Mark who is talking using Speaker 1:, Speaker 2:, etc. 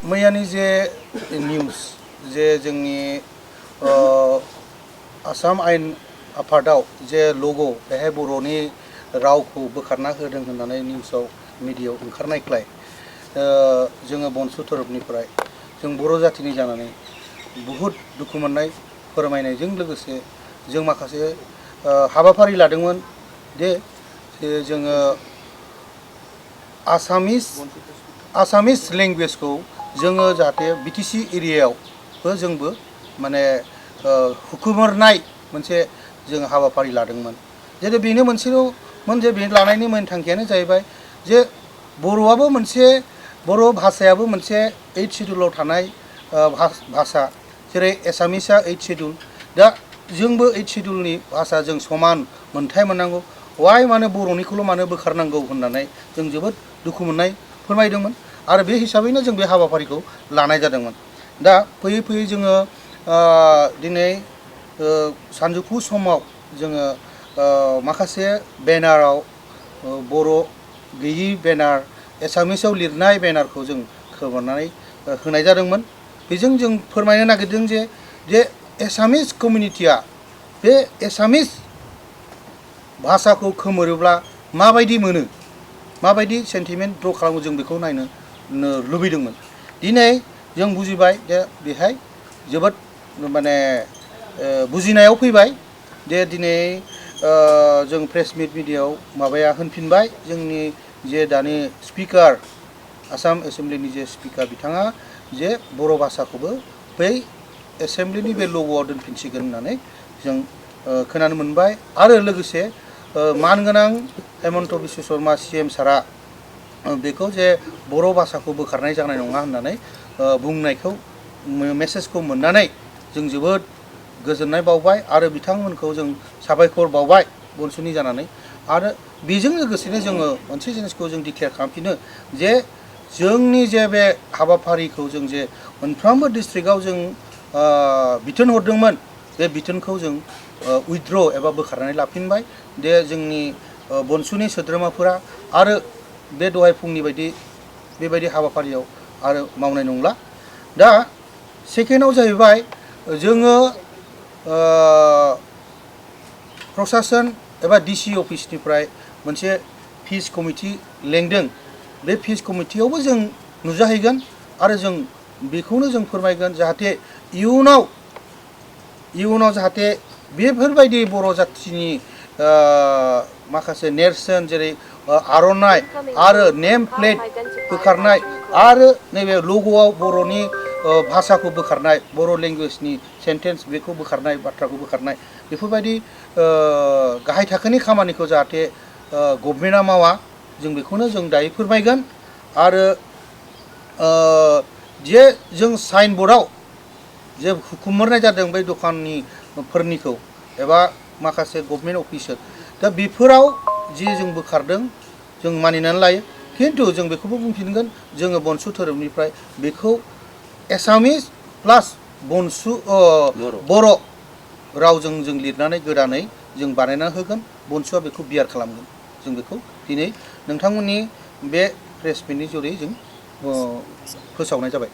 Speaker 1: मैयानि जे निउज जे जोंनि आसाम आयेन आफादाव जे लग' बेहाय बर'नि रावखौ बोखारना होदों होननानै निउसाव मिडियायाव ओंखारनायखाय जोङो बनसु थोरोबनिफ्राय जों बर' जातिनि जानानै बुहुद दुखु मोननाय फोरमायनायजों लोगोसे जों माखासे हाबाफारि लादोंमोन जे जोङो आसामिस लेंगुवेजखौ जोङो जाहाथे बिटिसि एरियायावबो जोंबो माने हुखुमोरनाय मोनसे जों हाबाफारि लादोंमोन जेरै बेनो मोनसेल'मोन जे बे लानायनि मेन थांखियानो जाहैबाय जे बर'आबो मोनसे बर' भाषायाबो मोनसे 8 सिडुलाव थानाय भाषा जेरै एसामिसआ 8 सिडुल दा जोंबो 8 सिडुलनि भाषा जों समान मोनथाय मोननांगौ वाइ माने बर'निखौल' मानो बोखारनांगौ होननानै जों जोबोद दुखु मोननाय फोरमायदोंमोन आरो बे हिसाबैनो जों बे हाबाफारिखौ लानाय जादोंमोन दा फैयै फैयै जोङो दिनै सानजौफु समाव जोङो माखासे बेनाराव बर' गैयि बेनार एसामिसाव लिरनाय बेनारखौ जों खोमोरनानै होनाय जादोंमोन बेजों जों फोरमायनो नागिरदों जे एसामिस कमिउनिटिया बे एसामिस भाषाखौ खोमोरोब्ला माबायदि मोनो माबायदि सेन्टिमेन्ट ड्र खालामो जों बेखौ नायनो लुबैदोंमोन दिनै जों बुजिबाय जे बेहाय जोबोद माने बुजिनायाव फैबाय जे दिनै जों प्रेस मिट मिडियायाव माबाया होनफिनबाय जोंनि जे दानि स्पिकार आसाम एसेम्ब्लिनि जे स्पिकार बिथाङा जे बर' भाषाखौबो बै एसेम्ब्लिनि बे लग'आव दोनफिनसिगोन होननानै जों खोनानो मोनबाय आरो लोगोसे मानगोनां हेमन्त बिश्व शर्मा CM सारा बेखौ जे बर' भाषाखौ बोखारनाय जानाय नङा होननानै बुंनायखौ मेसेजखौ मोननानै जों जोबोद गोजोननाय बावबाय आरो बिथांमोनखौ जों साबायखर बावबाय बनसुनि जानानै आरो बेजों लोगोसेनो जोङो मोनसे जिनिसखौ जों डिक्लेयार खालामफिनो जे जोंनि जे बे हाबाफारिखौ जों जे मोनफ्रोमबो डिस्ट्रिक्टआव जों बिथोन हरदोंमोन बे बिथोनखौ जों उइथड्र एबा बोखारनानै लाफिनबाय जे जोंनि बनसुनि सोद्रोमाफोरा आरो बे दहाय फुंनि बायदि बेबायदि हाबाफारियाव आरो मावनाय नंला दा सेकेन्डआव जाहैबाय जोङो प्रशासन एबा DC अफिसनिफ्राय मोनसे पिस कमिटि लेंदों बे पिस कमिटियावबो जों नुजाहैगोन आरो जों बेखौनो जों फोरमायगोन जाहाथे इयुनाव जाहाथे बेफोरबायदि बर' जाथिनि माखासे नेरसोन जेरै आर'नाइ आरो नेम प्लेट बोखारनाय आरो नैबे लग'आव बर'नि भाषाखौ बोखारनाय बर' लेंगुवेजनि सेन्टेन्स बेखौ बोखारनाय बाथ्राखौ बोखारनाय बेफोरबायदि गाहाय थाखोनि खामानिखौ जाहाथे गभर्नमेन्टआ मावा जों बेखौनो जों दायो फोरमायगोन आरो जे जों साइन बर्डआव जे हुखुमोरनाय जादों बै दखाननिफोरनिखौ एबा माखासे गभर्नमेन्ट अफिसार दा बेफोराव जि जों बोखारदों जों मानिनानै लायो खिन्थु जों बेखौबो बुंफिनगोन जोङो बनसु धोरोमनिफ्राय बेखौ एसामिस प्लास बनसु बर' रावजों जों लिरनानै गोदानै जों बानायना होगोन बनसुआ बेखौ बियार खालामगोन जों बेखौ दिनै नोंथांमोननि बे प्रेस मिटनि जरियै जों फोसावनाय जाबाय।